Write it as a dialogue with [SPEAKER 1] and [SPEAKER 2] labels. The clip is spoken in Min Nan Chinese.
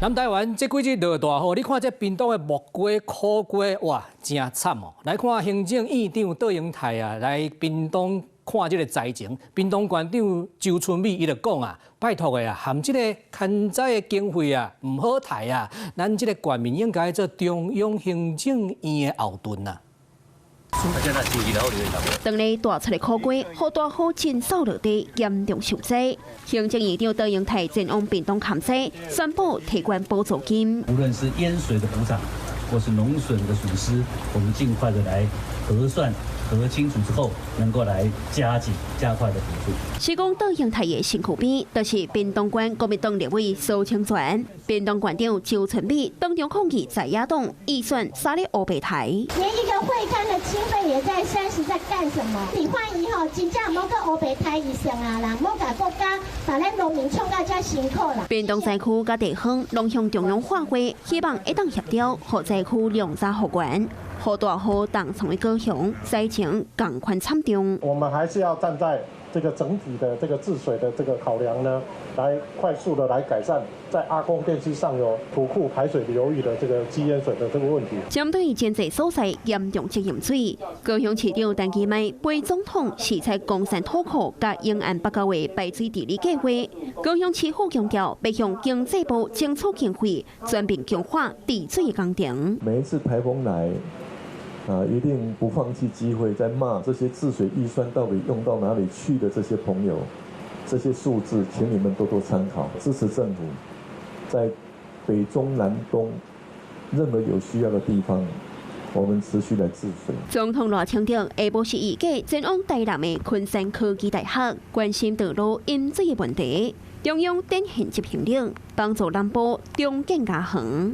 [SPEAKER 1] 南台灣這幾日落大雨，你看這屏東的木瓜、苦瓜，哇，真慘哦！來看行政院長卓榮泰啊，來屏東看這个災情。屏東縣長周春米伊就講啊，拜託的啊，含這个勘災的經費啊，毋好刣啊，咱這个縣民應該做中央行政院的後盾啊。
[SPEAKER 2] 當日大出的苦瓜，予大雨真掃落地，嚴重受災。行政院長卓榮泰前往屏東勘災，宣布提懸補助金。
[SPEAKER 3] 無論是淹水的補償，或是農損的損失，我們盡快的來核算、核清楚之後，能夠來加緊、加快的補助。
[SPEAKER 2] 是講卓榮泰的身軀邊，就是屏東縣國民黨立委蘇清泉。屏東縣長周春米當場抗議在野黨預算啥咧烏白刣。
[SPEAKER 4] 連一個會勘的經費也在30，在幹什麼？你懷疑吼，真正莫閣烏白刣預算啊啦，莫共國家把咱農民創到遮辛苦啦。
[SPEAKER 2] 屏東災區佮地方攏向中央喊話，希望會當協調，予災區量早復原。予大雨重創的高雄災情仝款慘重。
[SPEAKER 5] 我們還是要站在這個整體的這個治水的這個考量呢，來快速的來改善在阿公店溪上游土庫排水流域的這個積淹水的這個問題。
[SPEAKER 2] 針對真濟所在嚴重積淹水，高雄市長陳其邁陪總統視察岡山土庫佮永安北溝的排水治理計劃。高雄市府強調，欲向經濟部爭取經費，全面強化治水的工程。
[SPEAKER 6] 每一次颱風來，啊，一定不放棄機會，在罵這些治水預算到底用到哪裡去的這些朋友，這些數字，請你們多多參考，支持政府在北中南東任何有需要的地方，我們持續來治水。
[SPEAKER 2] 總統賴清德下晡11點前往台南的昆山科技大學，關心道路淹水的問題，中央展現執行力，幫助南部重建家園。